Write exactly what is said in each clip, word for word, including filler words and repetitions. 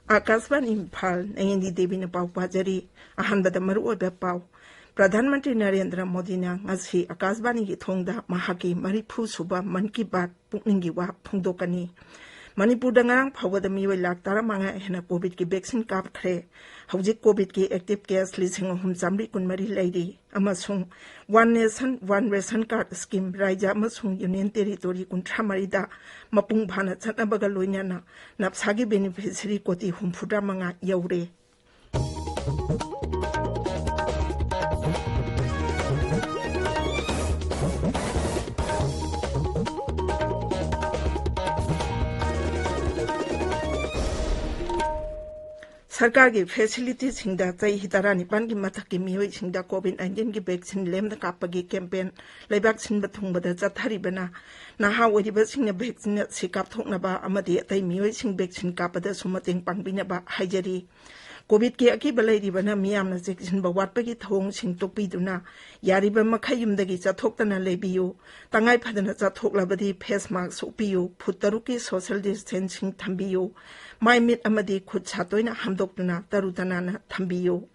ꯑꯥꯀꯥꯁꯕꯥꯅꯤ ꯏꯝꯐꯥꯜ, ꯅꯌꯦꯟꯗꯤ ꯗꯦꯕꯤꯅ ꯄꯥꯎ ꯄꯥꯖꯔꯤ꯫ ꯑꯍꯥꯟꯕꯗ ꯃꯔꯨꯑꯣꯏꯕ ꯄꯥꯎ꯫ ꯄ꯭ꯔꯙꯥꯟ ꯃꯟꯇ꯭ꯔꯤ ꯅꯔꯦꯟꯗ꯭ꯔ ꯃꯣꯗꯤꯅ ꯉꯁꯤ ꯑꯥꯀꯥꯁꯕꯥꯅꯤꯒꯤ ꯊꯣꯡꯗ ꯃꯍꯥꯛꯀꯤ ꯃꯔꯤꯐꯨ ꯁꯨꯕ ꯃꯟ ꯀꯤ ꯕꯥꯠ ꯄꯨꯛꯅꯤꯡꯒꯤ ꯋꯥ ꯐꯣꯡꯗꯣꯛꯀꯅꯤ꯫ ꯃꯅꯤꯄꯨꯔꯗ ꯉꯔꯥꯡ ꯐꯥꯎꯕꯗ ꯃꯤꯑꯣꯏ ꯂꯥꯈ ꯇꯔꯥꯃꯉꯥ ꯍꯦꯟꯅ ꯀꯣꯚꯤꯗꯀꯤ ꯚꯦꯛꯁꯤꯟ ꯀꯥꯞꯈ꯭ꯔꯦ꯫ ꯍꯧꯖꯤꯛ ꯀꯣꯚꯤꯗꯀꯤ ꯑꯦꯛꯇꯤꯚ ꯀꯦꯁ ꯂꯤꯁꯤꯡ ꯑꯍꯨꯝ ꯆꯥꯃꯔꯤ ꯀꯨꯟꯃꯔꯤ ꯂꯩꯔꯤ꯫ ꯑꯃꯁꯨꯡ one nation one ration card scheme ꯔꯥꯏꯖ꯭ꯌ ꯑꯃꯁꯨꯡ ꯌꯨꯅꯤꯌꯟ ꯇꯦꯔꯤꯇꯣꯔꯤ ꯀꯨꯟꯊ꯭ꯔꯥ ꯃꯔꯤꯗ ꯃꯄꯨꯡ ꯐꯥꯅ ꯆꯠꯅꯕꯒ ꯂꯣꯏꯅꯅ ꯅꯞꯁꯥꯒꯤ ꯕꯦꯅꯤꯐꯤꯁꯔꯤ ꯀꯣꯇꯤ ꯍꯨꯝꯐꯨꯇꯔꯥ ꯃꯉꯥ ꯌꯧꯔꯦ꯫ ꯁꯔꯀꯥꯔꯒꯤ ꯐꯦꯁꯤꯂꯤꯇꯤꯁꯤꯡꯗ ꯆꯍꯤ ꯇꯔꯥꯅꯤꯄꯥꯟꯒꯤ ꯃꯊꯛꯀꯤ ꯃꯤꯑꯣꯏꯁꯤꯡꯗ ꯀꯣꯚꯤꯗ ꯅꯥꯏꯟꯇꯤꯟꯒꯤ ꯚꯦꯛꯁꯤꯟ ꯂꯦꯝꯅ ꯀꯥꯞꯄꯒꯤ ꯀꯦꯝꯄꯦꯟ ꯂꯩꯕꯥꯛ ꯁꯤꯟꯕ ꯊꯨꯡꯕꯗ ꯆꯠꯊꯔꯤꯕꯅ ꯅꯍꯥ ꯑꯣꯏꯔꯤꯕꯁꯤꯡꯅ ꯚꯦꯛꯁꯤꯟ ꯑꯁꯤ ꯀꯥꯞꯊꯣꯛꯅꯕ ꯑꯃꯗꯤ ꯑꯇꯩ ꯃꯤꯑꯣꯏꯁꯤꯡ ꯚꯦꯛꯁꯤꯟ ꯀꯥꯞꯄꯗꯁꯨ ꯃꯇꯦꯡ ꯄꯥꯡꯕꯤꯅꯕ ꯍꯥꯏꯖꯔꯤ꯫ ꯀꯣꯚꯤꯗꯀꯤ ꯑꯀꯤꯕ ꯂꯩꯔꯤꯕꯅ ꯃꯤꯌꯥꯝꯅ ꯆꯦꯛꯁꯤꯟꯕ ꯋꯥꯠꯄꯒꯤ ꯊꯧꯑꯣꯡꯁꯤꯡ ꯇꯣꯛꯄꯤꯗꯨꯅ ꯌꯥꯔꯤꯕ ꯃꯈꯩ ꯌꯨꯝꯗꯒꯤ ꯆꯠꯊꯣꯛꯇꯅ ꯂꯩꯕꯤꯌꯨ꯫ ꯇꯉꯥꯏ ꯐꯗꯅ ꯆꯠꯊꯣꯛꯂꯕꯗꯤ ꯐꯦꯁ ꯃꯥꯁ꯭ꯛ ꯎꯞꯄꯤꯌꯨ, ꯐꯨꯠ ꯇꯔꯨꯛꯀꯤ ꯁꯣꯁꯤꯌꯦꯜ ꯗꯤꯁꯇꯦꯟꯁꯤꯡ ꯊꯝꯕꯤꯌꯨ, ꯃꯥꯏ ꯃꯤꯠ ꯑꯃꯗꯤ ꯈꯨꯠ ꯁꯥ ꯇꯣꯏꯅ ꯍꯥꯝꯗꯣꯛꯇꯨꯅ ꯇꯔꯨ ꯇꯅꯥꯟꯅ ꯊꯝꯕꯤꯌꯨ꯫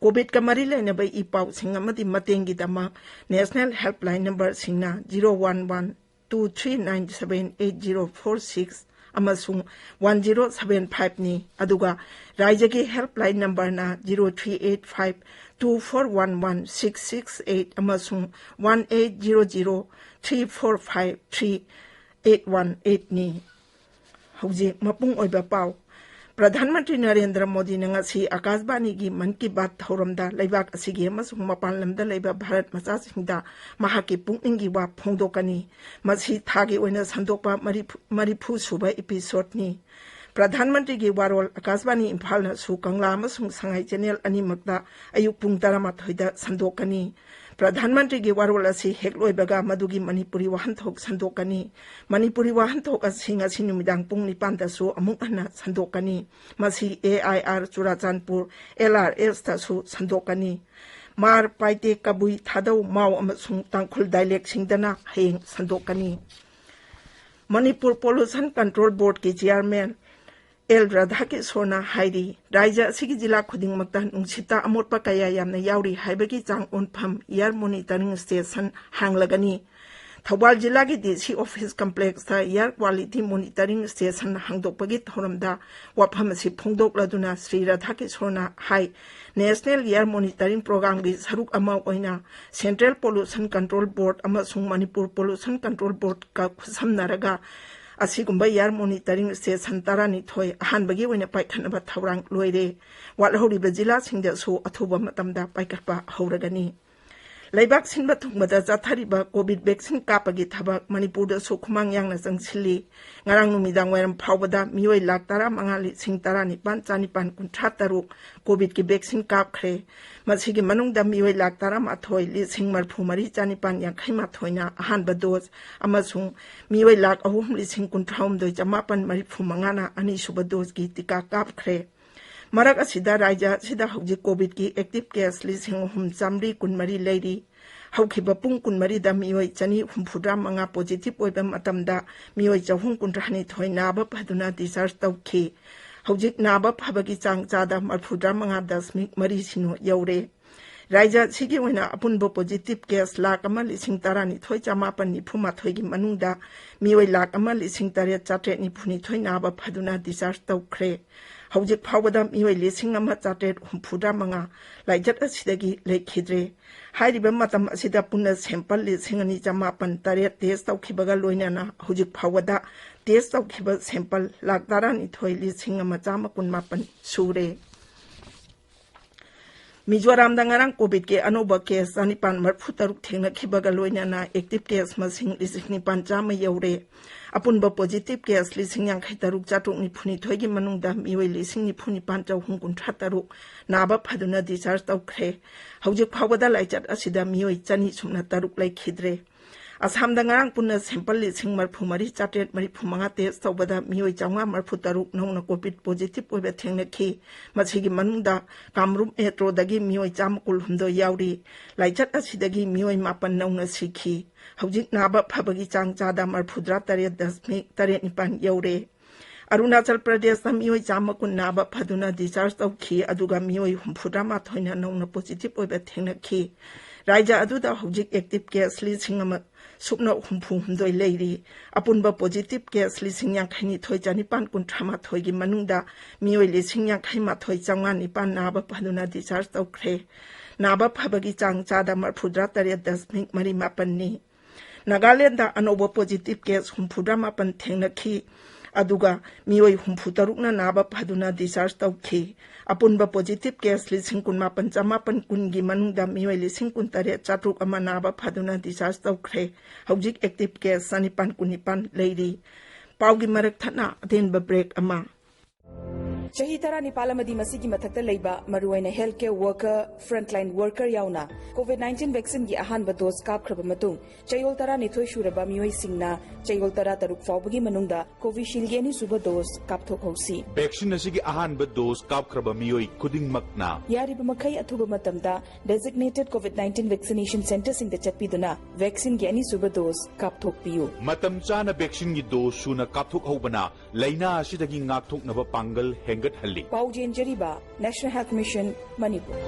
ꯀꯣꯚꯤꯗꯀ ꯃꯔꯤ ꯂꯩꯅꯕ ꯏ ꯄꯥꯎꯁꯤꯡ ꯑꯃꯗꯤ ꯃꯇꯦꯡꯒꯤꯗꯃꯛ ꯅꯦꯁꯅꯦꯜ ꯍꯦꯜꯞꯂꯥꯏꯟ ꯅꯝꯕꯔꯁꯤꯡꯅ zero one one two three nine seven eight zero four six ꯑꯃꯁꯨꯡ ꯋꯥꯟ ꯖꯤꯔꯣ ꯁꯚꯦꯟ ꯐꯥꯏꯚꯅꯤ꯫ ꯑꯗꯨꯒ ꯔꯥꯏꯖ꯭ꯌꯒꯤ ꯍꯦꯜꯞꯂꯥꯏꯟ ꯅꯝꯕꯔꯅ zero three eight five two four one one six six eight ꯑꯃꯁꯨꯡ one eight zero zero three four five three eight one ꯑꯩꯠꯅꯤ꯫ ꯍꯧꯖꯤꯛ ꯃꯄꯨꯡ ꯑꯣꯏꯕ ꯄꯥꯎ꯫ ꯄ꯭ꯔꯙꯥꯟ ꯃꯟꯇ꯭ꯔꯤ ꯅꯔꯦꯟꯗ꯭ꯔ ꯃꯣꯗꯤꯅ ꯉꯁꯤ ꯑꯀꯥꯁꯕꯥꯅꯤꯒꯤ ꯃꯟ ꯀꯤ ꯕꯥꯠ ꯊꯧꯔꯝꯗ ꯂꯩꯕꯥꯛ ꯑꯁꯤꯒꯤ ꯑꯃꯁꯨꯡ ꯃꯄꯥꯟ ꯂꯝꯗ ꯂꯩꯕ ꯚꯥꯔꯠ ꯃꯆꯥꯁꯤꯡꯗ ꯃꯍꯥꯛꯀꯤ ꯄꯨꯛꯅꯤꯡꯒꯤ ꯋꯥ ꯐꯣꯡꯗꯣꯛꯀꯅꯤ꯫ ꯃꯁꯤ ꯊꯥꯒꯤ ꯑꯣꯏꯅ ꯁꯟꯗꯣꯛꯄ ꯃꯔꯤꯐꯨ, ꯃꯔꯤꯐꯨ ꯁꯨꯕ ꯏꯄꯤꯁꯣꯗꯅꯤ꯫ ꯄ꯭ꯔꯙꯥꯟ ꯃꯟꯇ꯭ꯔꯤꯒꯤ ꯋꯥꯔꯣꯜ ꯑꯀꯥꯁꯕꯥꯅꯤ ꯏꯝꯐꯥꯜꯅꯁꯨ ꯀꯪꯂꯥ ꯑꯃꯁꯨꯡ ꯁꯉꯥꯏ ꯆꯦꯅꯦꯜ ꯑꯅꯤꯃꯛꯇ ꯑꯌꯨꯛ ꯄꯨꯡ ꯇꯔꯥꯃꯥꯊꯣꯏꯗ ꯁꯟꯗꯣꯛꯀꯅꯤ꯫ ꯄ꯭ꯔꯙꯥꯟ ꯃꯟꯇ꯭ꯔꯤꯒꯤ ꯋꯥꯔꯣꯜ ꯑꯁꯤ ꯍꯦꯛ ꯂꯣꯏꯕꯒ ꯃꯗꯨꯒꯤ ꯃꯅꯤꯄꯨꯔꯤ ꯋꯥꯍꯟꯊꯣꯛ ꯁꯟꯗꯣꯛꯀꯅꯤ꯫ ꯃꯅꯤꯄꯨꯔꯤ ꯋꯥꯍꯟꯊꯣꯛ ꯑꯁꯤ ꯉꯁꯤ ꯅꯨꯃꯤꯗꯥꯡ ꯄꯨꯡ ꯅꯤꯄꯥꯟꯗꯁꯨ ꯑꯃꯨꯛ ꯍꯟꯅ ꯁꯟꯗꯣꯛꯀꯅꯤ꯫ ꯃꯁꯤ A I R Churachandpur, L R ꯑꯦꯁꯇꯁꯨ ꯁꯟꯗꯣꯛꯀꯅꯤ꯫ ꯃꯥꯔ, ꯄꯥꯏꯇꯦ, ꯀꯕꯨꯏ, ꯊꯥꯗꯧ, ꯃꯥꯎ ꯑꯃꯁꯨꯡ ꯇꯥꯡꯈꯨꯜ ꯗꯥꯏꯂꯦꯛꯁꯤꯡꯗꯅ ꯍꯌꯦꯡ ꯁꯟꯗꯣꯛꯀꯅꯤ꯫ ꯃꯅꯤꯄꯨꯔ ꯄꯣꯂꯨꯁꯟ ꯀꯟꯇ꯭ꯔꯣꯜ ꯕꯣꯔꯗꯀꯤ ꯆꯤꯌꯥꯔꯃꯦꯟ ꯑꯦꯜ ꯔꯥꯙꯥꯀꯤꯁꯣꯔꯅ ꯍꯥꯏꯔꯤ, ꯔꯥꯖ꯭ꯌ ꯑꯁꯤꯒꯤ ꯖꯤꯂꯥ ꯈꯨꯗꯤꯡꯃꯛꯇ ꯅꯨꯡꯁꯤꯠꯇ ꯑꯃꯣꯠꯄ ꯀꯌꯥ ꯌꯥꯝꯅ ꯌꯥꯎꯔꯤ ꯍꯥꯏꯕꯒꯤ ꯆꯥꯡ ꯑꯣꯟꯐꯝ air monitoring station ꯍꯥꯡꯂꯒꯅꯤ꯫ ꯊꯧꯕꯥꯜ ꯖꯤꯂꯥꯒꯤ ꯗꯤ ꯁꯤ office complexꯇ air quality monitoring station ꯍꯥꯡꯗꯣꯛꯄꯒꯤ ꯊꯧꯔꯝꯗ ꯋꯥꯐꯝ ꯑꯁꯤ ꯐꯣꯡꯗꯣꯛꯂꯗꯨꯅ ꯁ꯭ꯔꯤ ꯔꯥꯙꯥꯀꯤꯁꯣꯔꯅ ꯍꯥꯏ, National Air Monitoring Programꯒꯤ ꯁꯔꯨꯛ ꯑꯃ ꯑꯣꯏꯅ Central Pollution Control Board ꯑꯃꯁꯨꯡ ꯃꯅꯤꯄꯨꯔ Pollution Control Boardꯀ ꯈꯨꯠꯁꯝꯅꯔꯒ ꯑꯁꯤꯒꯨꯝꯕ air monitoring station ꯇꯔꯥꯅꯤꯊꯣꯏ ꯑꯍꯥꯟꯕꯒꯤ ꯑꯣꯏꯅ ꯄꯥꯏꯈꯠꯅꯕ ꯊꯧꯔꯥꯡ ꯂꯣꯏꯔꯦ꯫ ꯋꯥꯠꯍꯧꯔꯤꯕ ꯖꯤꯂꯥꯁꯤꯡꯗꯁꯨ ꯑꯊꯨꯕ ꯃꯇꯝꯗ ꯄꯥꯏꯈꯠꯄ ꯍꯧꯔꯒꯅꯤ꯫ ꯂꯩꯕꯥꯛ ꯁꯤꯟꯕ ꯊꯨꯡꯕꯗ ꯆꯠꯊꯔꯤꯕ COVID vaccine ꯀꯥꯞꯄꯒꯤ ꯊꯕꯛ ꯃꯅꯤꯄꯨꯔꯗꯁꯨ ꯈꯨꯃꯥꯡ ꯌꯥꯡꯅ ꯆꯪꯁꯤꯜꯂꯤ꯫ ꯉꯔꯥꯡ ꯅꯨꯃꯤꯗꯥꯡ ꯋꯥꯏꯔꯝ ꯐꯥꯎꯕꯗ ꯃꯤꯑꯣꯏ ꯂꯥꯈ ꯇꯔꯥꯃꯉꯥ ꯂꯤꯁꯤꯡ ꯇꯔꯥꯅꯤꯄꯥꯟ ꯆꯥꯅꯤꯄꯥꯟ ꯀꯨꯟꯊ꯭ꯔꯥ ꯇꯔꯨꯛ COVIDꯀꯤ vaccine ꯀꯥꯞꯈ꯭ꯔꯦ꯫ ꯃꯁꯤꯒꯤ ꯃꯅꯨꯡꯗ ꯃꯤꯑꯣꯏ ꯂꯥꯈ ꯇꯔꯥꯃꯥꯊꯣꯏ ꯂꯤꯁꯤꯡ ꯃꯔꯤꯐꯨ ꯃꯔꯤ ꯆꯥꯅꯤꯄꯥꯟ ꯌꯥꯡꯈꯩ ꯃꯥꯊꯣꯏꯅ ꯑꯍꯥꯟꯕ dose ꯑꯃꯁꯨꯡ ꯃꯤꯑꯣꯏ ꯂꯥꯈ ꯑꯍꯨꯝ ꯂꯤꯁꯤꯡ ꯀꯨꯟꯊ꯭ꯔꯥꯍꯨꯝꯗꯣꯏ ꯆꯥꯃꯥꯄꯟ ꯃꯔꯤꯐꯨ ꯃꯉꯥꯅ ꯑꯅꯤꯁꯨꯕ doseꯀꯤ ꯇꯤꯀꯥ ꯀꯥꯞꯈ꯭ꯔꯦ꯫ ꯃꯔꯛ ꯑꯁꯤꯗ ꯔꯥꯖ꯭ꯌ ꯑꯁꯤꯗ ꯍꯧꯖꯤꯛ COVIDꯀꯤ active case ꯂꯤꯁꯤꯡ ꯑꯍꯨꯝ ꯆꯥꯃꯔꯤ ꯀꯨꯟꯃꯔꯤ ꯂꯩꯔꯤ꯫ ꯍꯧꯈꯤꯕ ꯄꯨꯡ ꯀꯨꯟꯃꯔꯤꯗ ꯃꯤꯑꯣꯏ ꯆꯅꯤ ꯍꯨꯝꯐꯨꯇꯔꯥ ꯃꯉꯥ positive ꯑꯣꯏꯕ ꯃꯇꯝꯗ ꯃꯤꯑꯣꯏ ꯆꯍꯨꯝ ꯀꯨꯟꯊ꯭ꯔꯥꯅꯤꯊꯣꯏ ꯅꯥꯕ ꯐꯗꯨꯅ discharge ꯇꯧꯈꯤ꯫ ꯍꯧꯖꯤꯛ ꯅꯥꯕ ꯐꯕꯒꯤ ꯆꯥꯡ ꯆꯥꯗ ꯃꯔꯤꯐꯨꯇꯔꯥ ꯃꯉꯥ ꯗꯁꯃꯤꯛ ꯃꯔꯤ ꯁꯤꯅꯣ ꯌꯧꯔꯦ꯫ ꯔꯥꯖ꯭ꯌ ꯑꯁꯤꯒꯤ ꯑꯣꯏꯅ ꯑꯄꯨꯟꯕ positive case ꯂꯥꯈ ꯑꯃ ꯂꯤꯁꯤꯡ ꯇꯔꯥꯅꯤꯊꯣꯏ ꯆꯥꯃꯥꯄꯟ ꯅꯤꯐꯨ ꯃꯥꯊꯣꯏꯒꯤ ꯃꯅꯨꯡꯗ ꯃꯤꯑꯣꯏ ꯂꯥꯈ ꯑꯃ ꯂꯤꯁꯤꯡ ꯇꯔꯦꯠ ꯆꯥꯇ꯭ꯔꯦꯠ ꯅꯤꯐꯨ ꯅꯤꯊꯣꯏ ꯅꯥꯕ ꯐꯗꯨꯅ discharge ꯇꯧꯈ꯭ꯔꯦ꯫ ꯍꯧꯖꯤꯛ ꯐꯥꯎꯕꯗ ꯃꯤꯑꯣꯏ ꯂꯤꯁꯤꯡ ꯑꯃ ꯆꯥꯇ꯭ꯔꯦꯠ ꯍꯨꯝꯐꯨꯇꯔꯥ ꯃꯉꯥ ꯂꯥꯏꯆꯠ ꯑꯁꯤꯗꯒꯤ ꯂꯩꯈꯤꯗ꯭ꯔꯦ꯫ ꯍꯥꯏꯔꯤꯕ ꯃꯇꯝ ꯑꯁꯤꯗ ꯄꯨꯟꯅ sample ꯂꯤꯁꯤꯡ ꯑꯅꯤ ꯆꯥꯃꯥꯄꯟ ꯇꯔꯦꯠ test ꯇꯧꯈꯤꯕꯒ ꯂꯣꯏꯅꯅ ꯍꯧꯖꯤꯛ ꯐꯥꯎꯕꯗ test ꯇꯧꯈꯤꯕ sample ꯂꯥꯈ ꯇꯔꯥꯅꯤꯊꯣꯏ ꯂꯤꯁꯤꯡ ꯑꯃ ꯆꯥꯝꯃ ꯀꯨꯟꯃꯥꯄꯟ ꯁꯨꯔꯦ꯫ ꯃꯤꯖꯣꯔꯥꯝꯗ ꯉꯔꯥꯡ COVIDꯀꯤ ꯑꯅꯧꯕ case ꯆꯥꯅꯤꯄꯥꯟ ꯃꯔꯤꯐꯨ ꯇꯔꯨꯛ ꯊꯦꯡꯅꯈꯤꯕꯒ ꯂꯣꯏꯅꯅ active case ꯃꯁꯤꯡ ꯂꯤꯁꯤꯡ ꯅꯤꯄꯥꯟ ꯆꯥꯝꯃ ꯌꯧꯔꯦ꯫ ꯑꯄꯨꯟꯕ positive case ꯂꯤꯁꯤꯡ ꯌꯥꯡꯈꯩ ꯇꯔꯨꯛ ꯆꯥꯇ꯭ꯔꯨꯛ ꯅꯤꯐꯨ ꯅꯤꯊꯣꯏꯒꯤ ꯃꯅꯨꯡꯗ ꯃꯤꯑꯣꯏ ꯂꯤꯁꯤꯡ ꯅꯤꯐꯨ ꯅꯤꯄꯥꯟ ꯆꯍꯨꯝ ꯀꯨꯟꯊ꯭ꯔꯥ ꯇꯔꯨꯛ ꯅꯥꯕ ꯐꯗꯨꯅ discharge ꯇꯧꯈ꯭ꯔꯦ꯫ ꯍꯧꯖꯤꯛ ꯐꯥꯎꯕꯗ ꯂꯥꯏꯆꯠ ꯑꯁꯤꯗ ꯃꯤꯑꯣꯏ ꯆꯅꯤ ꯁꯨꯞꯅ ꯇꯔꯨꯛ ꯂꯩꯈꯤꯗ꯭ꯔꯦ꯫ ꯑꯁꯥꯝꯗ ꯉꯔꯥꯡ ꯄꯨꯟꯅ sample ꯂꯤꯁꯤꯡ ꯃꯔꯤꯐꯨ ꯃꯔꯤ ꯆꯥꯇ꯭ꯔꯦꯠ ꯃꯔꯤꯐꯨ ꯃꯉꯥ test ꯇꯧꯕꯗ ꯃꯤꯑꯣꯏ ꯆꯥꯝꯃꯉꯥ ꯃꯔꯤꯐꯨ ꯇꯔꯨꯛ ꯅꯧꯅ COVID positive ꯑꯣꯏꯕ ꯊꯦꯡꯅꯈꯤ꯫ ꯃꯁꯤꯒꯤ ꯃꯅꯨꯡꯗ ꯀꯥꯝꯔꯨꯞ metroꯗꯒꯤ ꯃꯤꯑꯣꯏ ꯆꯥꯝꯃ ꯀꯨꯟꯍꯨꯝꯗꯣꯏ ꯌꯥꯎꯔꯤ꯫ ꯂꯥꯏꯆꯠ ꯑꯁꯤꯗꯒꯤ ꯃꯤꯑꯣꯏ ꯃꯥꯄꯟ ꯅꯧꯅ ꯁꯤꯈꯤ꯫ ꯍꯧꯖꯤꯛ ꯅꯥꯕ ꯐꯕꯒꯤ ꯆꯥꯡ ꯆꯥꯗ ꯃꯔꯤꯐꯨꯇꯔꯥ ꯇꯔꯦꯠ ꯗꯁꯃꯤꯛ ꯇꯔꯦꯠ ꯅꯤꯄꯥꯟ ꯌꯧꯔꯦ꯫ ꯑꯔꯨꯅꯥꯆꯜ ꯄ꯭ꯔꯗꯦꯁꯇ ꯃꯤꯑꯣꯏ ꯆꯥꯝꯃ ꯀꯨꯟ ꯅꯥꯕ ꯐꯗꯨꯅ discharge ꯇꯧꯈꯤ, ꯑꯗꯨꯒ ꯃꯤꯑꯣꯏ ꯍꯨꯝꯐꯨꯇꯔꯥꯃꯥꯊꯣꯏꯅ ꯅꯧꯅ positive ꯑꯣꯏꯕ ꯊꯦꯡꯅꯈꯤ꯫ ꯔꯥꯖ꯭ꯌ ꯑꯗꯨꯗ ꯍꯧꯖꯤꯛ active case ꯂꯤꯁꯤꯡ ꯑꯃ ꯁꯨꯞꯅ ꯍꯨꯝꯐꯨ ꯍꯨꯝꯗꯣꯏ ꯂꯩꯔꯤ꯫ ꯑꯄꯨꯟꯕ positive case ꯂꯤꯁꯤꯡ ꯌꯥꯡꯈꯩ ꯅꯤꯊꯣꯏ ꯆꯥꯅꯤꯄꯥꯟ ꯀꯨꯟꯊ꯭ꯔꯥ ꯃꯥꯊꯣꯏꯒꯤ ꯃꯅꯨꯡꯗ ꯃꯤꯑꯣꯏ ꯂꯤꯁꯤꯡ ꯌꯥꯡꯈꯩ ꯃꯥꯊꯣꯏ ꯆꯥꯝꯃꯉꯥ ꯅꯤꯄꯥꯟ ꯅꯥꯕ ꯐꯗꯨꯅ discharge ꯇꯧꯈ꯭ꯔꯦ꯫ ꯅꯥꯕ ꯐꯕꯒꯤ ꯆꯥꯡ ꯆꯥꯗ ꯃꯔꯐꯨꯇꯔꯥ ꯇꯔꯦꯠ ꯗꯁꯃꯤꯛ ꯃꯔꯤ ꯃꯥꯄꯟꯅꯤ꯫ ꯅꯥꯒꯥꯂꯦꯟꯗ ꯑꯅꯧꯕ positive case ꯍꯨꯝꯐꯨꯇꯔꯥꯃꯥꯄꯟ ꯊꯦꯡꯅꯈꯤ, ꯑꯗꯨꯒ ꯃꯤꯑꯣꯏ ꯍꯨꯝꯐꯨꯇꯔꯨꯛꯅ ꯅꯥꯕ ꯐꯗꯨꯅ discharge ꯇꯧꯈꯤ꯫ ꯑꯄꯨꯟꯕ positive case ꯂꯤꯁꯤꯡ ꯀꯨꯟꯃꯥꯄꯟ ꯆꯥꯃꯥꯄꯟ ꯀꯨꯟꯒꯤ ꯃꯅꯨꯡꯗ ꯃꯤꯑꯣꯏ ꯂꯤꯁꯤꯡ ꯀꯨꯟꯇꯔꯦꯠ ꯆꯥꯇ꯭ꯔꯨꯛ ꯑꯃ ꯅꯥꯕ ꯐꯗꯨꯅ discharge ꯇꯧꯈ꯭ꯔꯦ꯫ ꯍꯧꯖꯤꯛ active case ꯆꯥꯅꯤꯄꯥꯟ ꯀꯨꯟꯅꯤꯄꯥꯟ ꯂꯩꯔꯤ꯫ ꯄꯥꯎꯒꯤ ꯃꯔꯛ ꯊꯠꯅ ꯑꯇꯦꯟꯕ break ꯑꯃ꯫ ꯆꯍꯤ ꯇꯔꯥꯅꯤꯄꯥꯜ ꯑꯃꯗꯤ ꯃꯁꯤꯒꯤ ꯃꯊꯛꯇ ꯂꯩꯕ, ꯃꯔꯨꯑꯣꯏꯅ healthcare worker, frontline worker ꯌꯥꯎꯅ COVID nineteen vaccine ꯒꯤ ꯑꯍꯥꯟꯕ dose ꯀꯥꯞꯈ꯭ꯔꯕ ꯃꯇꯨꯡ, ꯆꯌꯣꯜ ꯇꯔꯥꯅꯤꯊꯣꯏ ꯁꯨꯔꯕ ꯃꯤꯑꯣꯏꯁꯤꯡꯅ ꯆꯌꯣꯜ ꯇꯔꯥꯇꯔꯨꯛ ꯐꯥꯎꯕꯒꯤ ꯃꯅꯨꯡꯗ Covishield ꯒꯤ ꯑꯅꯤꯁꯨꯕ dose ꯀꯥꯞꯊꯣꯛꯍꯧꯁꯤ꯫ Vaccine ꯑꯁꯤꯒꯤ ꯑꯍꯥꯟꯕ dose ꯀꯥꯞꯈ꯭ꯔꯕ ꯃꯤꯑꯣꯏ ꯈꯨꯗꯤꯡꯃꯛꯅ ꯌꯥꯔꯤꯕ ꯃꯈꯩ ꯑꯊꯨꯕ ꯃꯇꯝꯗ designated COVID nineteen vaccination centre ꯁꯤꯡꯗ ꯆꯠꯄꯤꯗꯨꯅ vaccine ꯒꯤ ꯑꯅꯤꯁꯨꯕ dose ꯀꯥꯞꯊꯣꯛꯄꯤꯌꯨ꯫ ꯃꯇꯝ ꯆꯥꯅ vaccine ꯒꯤ dose ꯁꯨꯅ ꯀꯥꯞꯊꯣꯛꯍꯧꯕꯅ ꯂꯥꯏꯅꯥ ꯑꯁꯤꯗꯒꯤ ꯉꯥꯛꯊꯣꯛꯅꯕ ꯄꯥꯡꯒꯜ ꯍꯦꯟꯒꯠꯍꯜꯂꯤ꯫ ꯄꯥꯎ ꯆꯦꯟꯖꯔꯤꯕ National Health Mission, ꯃꯅꯤꯄꯨꯔ꯫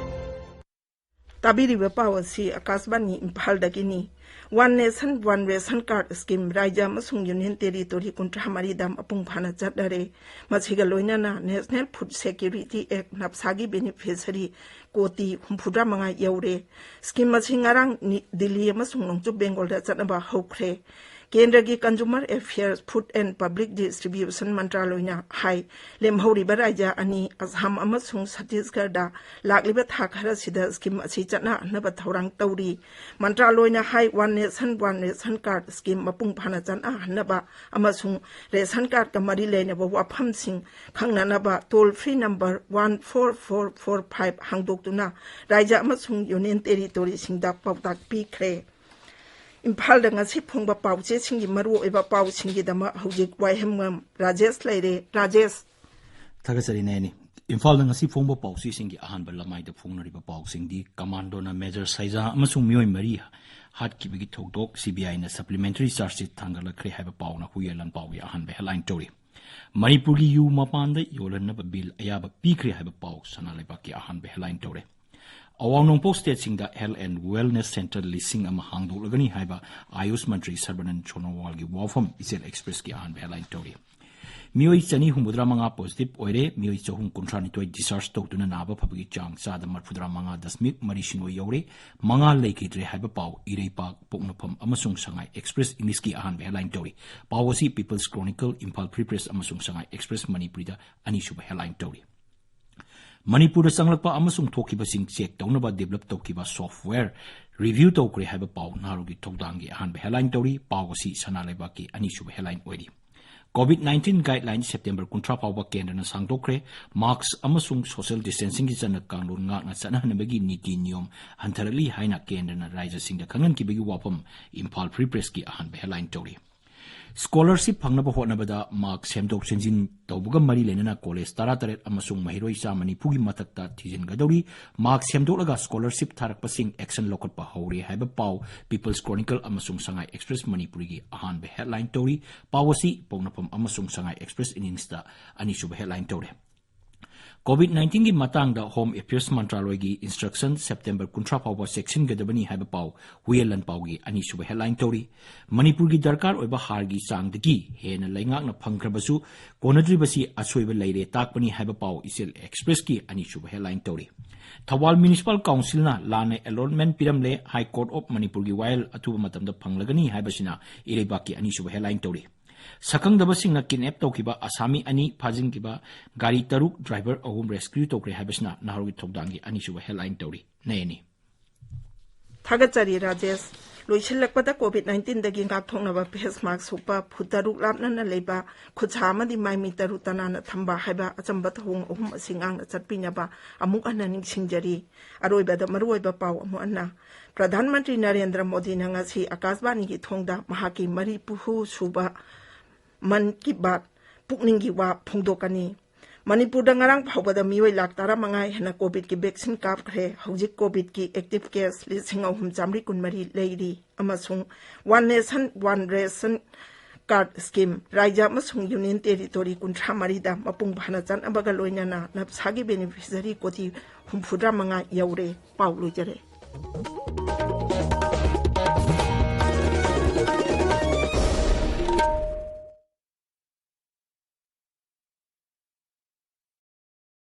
ꯇꯥꯕꯤꯔꯤꯕ ꯄꯥꯎ ꯑꯁꯤ ꯑꯀꯥꯁꯕꯥꯅꯤ ꯏꯝꯐꯥꯜꯗꯒꯤꯅꯤ꯫ One Nation One Ration Card scheme ꯔꯥꯖ꯭ꯌ ꯑꯃꯁꯨꯡ Union Territory ꯀꯨꯟꯊ꯭ꯔꯥ ꯃꯔꯤꯗ ꯃꯄꯨꯡ ꯐꯥꯅ ꯆꯠꯅꯔꯦ꯫ ꯃꯁꯤꯒ ꯂꯣꯏꯅꯅ National Food Security Act, NAFSA ꯒꯤ beneficiary ꯀꯣꯇꯤ ꯍꯨꯝꯐꯨꯇꯔꯥ ꯃꯉꯥ ꯌꯧꯔꯦ꯫ Scheme ꯑꯁꯤ ꯉꯔꯥꯡ ꯅꯤ-, ꯗꯤꯜꯂꯤ ꯑꯃꯁꯨꯡ ꯅꯣꯡꯆꯨꯞ ꯕꯦꯡꯒꯣꯜꯗ ꯆꯠꯅꯕ ꯍꯧꯈ꯭ꯔꯦ꯫ ꯀꯦꯟꯗ꯭ꯔꯒꯤ Consumer Affairs, Food and Public Distribution ꯃꯟꯇ꯭ꯔꯥꯂꯣꯏꯅ ꯍꯥꯏ, ꯂꯦꯝꯍꯧꯔꯤꯕ ꯔꯥꯖ꯭ꯌ ꯑꯅꯤ, ꯑꯁꯥꯝ ꯑꯃꯁꯨꯡ ꯁꯠꯇꯤꯁꯒꯔꯗ, ꯂꯥꯛꯂꯤꯕ ꯊꯥ ꯈꯔꯁꯤꯗ scheme ꯑꯁꯤ ꯆꯠꯅꯍꯟꯅꯕ ꯊꯧꯔꯥꯡ ꯇꯧꯔꯤ꯫ ꯃꯟꯇ꯭ꯔꯥꯂꯣꯏꯅ ꯍꯥꯏ, One Nation One Ration Card scheme ꯃꯄꯨꯡ ꯐꯥꯅ ꯆꯠꯅꯍꯟꯅꯕ ꯑꯃꯁꯨꯡ ration card ꯀ ꯃꯔꯤ ꯂꯩꯅꯕ ꯋꯥꯐꯝꯁꯤꯡ ꯈꯪꯅꯅꯕ toll free number one four four four five ꯍꯥꯡꯗꯣꯛꯇꯨꯅ ꯔꯥꯖ꯭ꯌ ꯑꯃꯁꯨꯡ Union Territory ꯁꯤꯡꯗ ꯄꯥꯎꯇꯥꯛ ꯄꯤꯈ꯭ꯔꯦ꯫ ꯏꯝꯐꯥꯜꯗ ꯉꯁꯤ ꯐꯣꯡꯕ ꯄꯥꯎꯆꯦꯁꯤꯡꯒꯤ ꯃꯔꯨꯑꯣꯏꯕ ꯄꯥꯎꯁꯤꯡꯒꯤꯗꯃꯛ ꯍꯧꯖꯤꯛ ꯋꯥꯏꯍꯦꯝꯕꯝ ꯔꯥꯖꯦꯁ ꯂꯩꯔꯦ꯫ ꯔꯥꯖꯦꯁ꯫ ꯊꯥꯒꯠꯆꯔꯤ ꯅꯦꯅꯤ꯫ ꯏꯝꯐꯥꯜꯗ ꯉꯁꯤ ꯐꯣꯡꯕ ꯄꯥꯎꯆꯦꯁꯤꯡꯒꯤ ꯑꯍꯥꯟꯕ ꯂꯃꯥꯏꯗ ꯐꯣꯡꯅꯔꯤꯕ ꯄꯥꯎꯁꯤꯡꯗꯤ, ꯀꯃꯥꯟꯗꯣꯅ ꯃꯦꯖꯔ ꯁꯩꯖꯥ ꯑꯃꯁꯨꯡ ꯃꯤꯑꯣꯏ ꯃꯔꯤ ꯍꯥꯠꯈꯤꯕꯒꯤ ꯊꯧꯗꯣꯛ, CBI ꯅ supplementary charge sheet ꯊꯥꯡꯒꯠꯂꯛꯈ꯭ꯔꯦ ꯍꯥꯏꯕ ꯄꯥꯎꯅ ꯍꯨꯏꯌꯦꯟ ꯂꯥꯟꯄꯥꯎꯒꯤ ꯑꯍꯥꯟꯕ headline ꯇꯧꯔꯤ꯫ ꯃꯅꯤꯄꯨꯔꯒꯤ ꯌꯨ ꯃꯄꯥꯟꯗ ꯌꯣꯜꯍꯟꯅꯕ ꯕꯤꯜ ꯑꯌꯥꯕ ꯄꯤꯈ꯭ꯔꯦ ꯍꯥꯏꯕ ꯄꯥꯎ ꯁꯅꯥ ꯂꯩꯕꯥꯛꯀꯤ ꯑꯍꯥꯟꯕ headline ꯇꯧꯔꯦ꯫ ꯑꯋꯥꯡ ꯅꯣꯡꯄꯣꯛ stateꯁꯤꯡꯗ health and wellness centre ꯂꯤꯁꯤꯡ ꯑꯃ ꯍꯥꯡꯗꯣꯛꯂꯒꯅꯤ ꯍꯥꯏꯕ ꯑꯥꯌꯨꯁ ꯃꯟꯇ꯭ꯔꯤ ꯁꯔꯕꯥꯅꯟꯗ ꯁꯣꯅꯣꯋꯥꯜꯒꯤ ꯋꯥꯐꯝ ꯏꯆꯦꯜ Expressꯀꯤ ꯑꯍꯥꯟꯕ headline ꯇꯧꯔꯤ꯫ ꯃꯤꯑꯣꯏ ꯆꯅꯤ ꯍꯨꯝꯐꯨꯇꯔꯥ ꯃꯉꯥ positive ꯑꯣꯏꯔꯦ, ꯃꯤꯑꯣꯏ ꯆꯍꯨꯝ ꯀꯨꯟꯊ꯭ꯔꯥ ꯅꯤꯊꯣꯏ discharge ꯇꯧꯗꯨꯅ ꯅꯥꯕ ꯐꯕꯒꯤ ꯆꯥꯡ ꯆꯥꯗ ꯃꯔꯤꯐꯨꯇꯔꯥ ꯃꯉꯥ ꯗꯁꯃꯤꯛ ꯃꯔꯤ ꯁꯤꯅꯣ ꯌꯧꯔꯦ, ꯃꯉꯥ ꯂꯩꯈꯤꯗ꯭ꯔꯦ ꯍꯥꯏꯕ ꯄꯥꯎ ꯏꯔꯩꯄꯥꯛ, ꯄꯣꯛꯅꯐꯝ ꯑꯃꯁꯨꯡ ꯁꯉꯥꯏ Express Englishꯀꯤ ꯑꯍꯥꯟꯕ headline ꯇꯧꯔꯤ꯫ ꯄꯥꯎ ꯑꯁꯤ People's Chronicle, Imphal Free Press ꯑꯃꯁꯨꯡ ꯁꯉꯥꯏ Express ꯃꯅꯤꯄꯨꯔꯤꯗ ꯑꯅꯤꯁꯨꯕ headline ꯇꯧꯔꯤ꯫ ꯃꯅꯤꯄꯨꯔꯗ ꯆꯪꯂꯛꯄ ꯑꯃꯁꯨꯡ ꯊꯣꯛꯈꯤꯕꯁꯤꯡ check ꯇꯧꯅꯕ develop ꯇꯧꯈꯤꯕ software review ꯇꯧꯈ꯭ꯔꯦ ꯍꯥꯏꯕ ꯄꯥꯎ ꯅꯍꯥꯔꯣꯜꯒꯤ ꯊꯧꯗꯥꯡꯒꯤ ꯑꯍꯥꯟꯕ headline ꯇꯧꯔꯤ꯫ ꯄꯥꯎ ꯑꯁꯤ ꯁꯅꯥ ꯂꯩꯕꯥꯛꯀꯤ ꯑꯅꯤꯁꯨꯕ headline ꯑꯣꯏꯔꯤ꯫ COVID nineteen guideline September ꯀꯨꯟꯊ꯭ꯔꯥ ꯐꯥꯎꯕ ꯀꯦꯟꯗ꯭ꯔꯅ ꯁꯥꯡꯗꯣꯛꯈ꯭ꯔꯦ꯫ Mask ꯑꯃꯁꯨꯡ social distancingꯒꯤ ꯆꯠꯅ ꯀꯥꯡꯂꯣꯟ ꯉꯥꯛꯅ ꯆꯠꯅꯍꯟꯅꯕꯒꯤ ꯅꯤꯇꯤ ꯅꯤꯌꯣꯝ ꯍꯟꯊꯔꯛꯂꯤ ꯍꯥꯏꯅ ꯀꯦꯟꯗ꯭ꯔꯅ ꯔꯥꯖ꯭ꯌꯁꯤꯡꯗ ꯈꯪꯍꯟꯈꯤꯕꯒꯤ ꯋꯥꯐꯝ Imphal Free Pressꯀꯤ ꯑꯍꯥꯟꯕ headline ꯇꯧꯔꯤ꯫ Scholarship ꯐꯪꯅꯕ ꯍꯣꯠꯅꯕꯗ mark ꯁꯦꯝꯗꯣꯛ ꯁꯦꯝꯖꯤꯟ ꯇꯧꯕꯒ ꯃꯔꯤ ꯂꯩꯅꯅ college ꯇꯔꯥꯇꯔꯦꯠ ꯑꯃꯁꯨꯡ ꯃꯍꯩꯔꯣꯏ ꯆꯥꯝꯃ ꯅꯤꯐꯨꯒꯤ ꯃꯊꯛꯇ ꯊꯤꯖꯤꯟꯒꯗꯧꯔꯤ꯫ Mark ꯁꯦꯝꯗꯣꯛꯂꯒ scholarship ꯊꯥꯔꯛꯄꯁꯤꯡ action ꯂꯧꯈꯠꯄ ꯍꯧꯔꯦ ꯍꯥꯏꯕ ꯄꯥꯎ People's Chronicle ꯑꯃꯁꯨꯡ ꯁꯉꯥꯏ Express ꯃꯅꯤꯄꯨꯔꯤꯒꯤ ꯑꯍꯥꯟꯕ headline ꯇꯧꯔꯤ꯫ ꯄꯥꯎ ꯑꯁꯤ ꯄꯣꯛꯅꯐꯝ ꯑꯃꯁꯨꯡ ꯁꯉꯥꯏ Express Englishꯇ ꯑꯅꯤꯁꯨꯕ headline ꯇꯧꯔꯦ꯫ COVID nineteenꯒꯤ ꯃꯇꯥꯡꯗ Home Affairs ꯃꯟꯇ꯭ꯔꯥꯂꯣꯏꯒꯤ instruction September ꯀꯨꯟꯊ꯭ꯔꯥ ꯐꯥꯎꯕ ꯆꯦꯛꯁꯤꯟꯒꯗꯕꯅꯤ ꯍꯥꯏꯕ ꯄꯥꯎ ꯍꯨꯌꯦꯟ ꯂꯥꯟꯄꯥꯎꯒꯤ ꯑꯅꯤꯁꯨꯕ headline ꯇꯧꯔꯤ꯫ ꯃꯅꯤꯄꯨꯔꯒꯤ ꯗꯔꯀꯥꯔ ꯑꯣꯏꯕ ꯍꯥꯔꯒꯤ ꯆꯥꯡꯗꯒꯤ ꯍꯦꯟꯅ ꯂꯩꯉꯥꯛꯅ ꯐꯪꯈ꯭ꯔꯕꯁꯨ ꯀꯣꯟꯅꯗ꯭ꯔꯤꯕꯁꯤ ꯑꯁꯣꯏꯕ ꯂꯩꯔꯦ ꯇꯥꯛꯄꯅꯤ ꯍꯥꯏꯕ ꯄꯥꯎ ꯏꯆꯦꯜ Expressꯀꯤ ꯑꯅꯤꯁꯨꯕ headline ꯇꯧꯔꯤ꯫ ꯊꯧꯕꯥꯜ Municipal Councilꯅ ꯂꯥꯟꯅ allotment ꯄꯤꯔꯝꯂꯦ, High Court of ꯃꯅꯤꯄꯨꯔꯒꯤ ꯋꯥꯌꯦꯜ ꯑꯊꯨꯕ ꯃꯇꯝꯗ ꯐꯪꯂꯒꯅꯤ ꯍꯥꯏꯕꯁꯤꯅ ꯏꯔꯩꯕꯥꯛꯀꯤ ꯑꯅꯤꯁꯨꯕ headline ꯇꯧꯔꯤ꯫ ꯁꯛꯈꯪꯗꯕꯁꯤꯡꯅ kidnap ꯇꯧꯈꯤꯕ ꯑꯁꯥꯃꯤ ꯑꯅꯤ ꯐꯥꯖꯤꯟꯈꯤꯕ, ꯒꯥꯔꯤ ꯇꯔꯨꯛ, driver ꯑꯍꯨꯝ rescue ꯇꯧꯈ꯭ꯔꯦ ꯍꯥꯏꯕꯁꯤꯅ ꯅꯍꯥꯔꯣꯜꯒꯤ ꯊꯧꯗꯥꯡꯒꯤ ꯑꯅꯤꯁꯨꯕ headline ꯇꯧꯔꯤ꯫ ꯅꯌꯅꯤ꯫ ꯊꯥꯒꯠꯆꯔꯤ ꯔꯥꯖꯦꯁ꯫ ꯂꯣꯏꯁꯤꯜꯂꯛꯄꯗ COVID nineteenꯗꯒꯤ ꯉꯥꯛꯊꯣꯛꯅꯕ face mask ꯎꯞꯄ, ꯐꯨꯠ ꯇꯔꯨꯛ ꯂꯥꯞꯅꯅ ꯂꯩꯕ, ꯈꯨꯠꯁꯥ ꯑꯃꯗꯤ ꯃꯥꯏꯃꯤꯠ ꯇꯔꯨ ꯇꯅꯥꯟꯅ ꯊꯝꯕ ꯍꯥꯏꯕ ꯑꯆꯝꯕ ꯊꯧꯑꯣꯡ ꯑꯍꯨꯝ ꯑꯁꯤ ꯉꯥꯛꯅ ꯆꯠꯄꯤꯅꯕ ꯑꯃꯨꯛ ꯍꯟꯅ ꯅꯤꯡꯁꯤꯡꯖꯔꯤ꯫ ꯑꯔꯣꯏꯕꯗ ꯃꯔꯨꯑꯣꯏꯕ ꯄꯥꯎ ꯑꯃꯨꯛ ꯍꯟꯅ꯫ ꯄ꯭ꯔꯙꯥꯟ ꯃꯟꯇ꯭ꯔꯤ ꯅꯔꯦꯟꯗ꯭ꯔ ꯃꯣꯗꯤꯅ ꯉꯁꯤ ꯑꯀꯥꯁꯕꯥꯅꯤꯒꯤ ꯊꯣꯡꯗ ꯃꯍꯥꯛꯀꯤ ꯃꯔꯤꯐꯨ ꯁꯨꯕ ꯃꯟ ꯀꯤ ꯕꯥꯠ ꯄꯨꯛꯅꯤꯡꯒꯤ ꯋꯥ ꯐꯣꯡꯗꯣꯛꯀꯅꯤ꯫ ꯃꯅꯤꯄꯨꯔꯗ ꯉꯔꯥꯡ ꯐꯥꯎꯕꯗ ꯃꯤꯑꯣꯏ ꯂꯥꯈ ꯇꯔꯥꯃꯉꯥ ꯍꯦꯟꯅ COVIDꯀꯤ vaccine ꯀꯥꯞꯈ꯭ꯔꯦ꯫ ꯍꯧꯖꯤꯛ COVIDꯀꯤ active case ꯂꯤꯁꯤꯡ ꯑꯍꯨꯝ ꯆꯥꯃꯔꯤ ꯀꯨꯟꯃꯔꯤ ꯂꯩꯔꯤ ꯑꯃꯁꯨꯡ One Nation One Ration card scheme ꯔꯥꯏꯖ꯭ꯌ ꯑꯃꯁꯨꯡ ꯌꯨꯅꯤꯌꯟ ꯇꯦꯔꯤꯇꯣꯔꯤ ꯀꯨꯟꯊ꯭ꯔꯥ ꯃꯔꯤꯗ ꯃꯄꯨꯡ ꯐꯥꯅ ꯆꯠꯅꯕꯒ ꯂꯣꯏꯅꯅ ꯅꯞꯁꯥꯒꯤ ꯕꯦꯅꯤꯐꯤꯁꯔꯤ ꯀꯣꯇꯤ ꯍꯨꯝꯐꯨꯇꯔꯥ ꯃꯉꯥ ꯌꯧꯔꯦ꯫ ꯄꯥꯎ ꯂꯣꯏꯖꯔꯦ꯫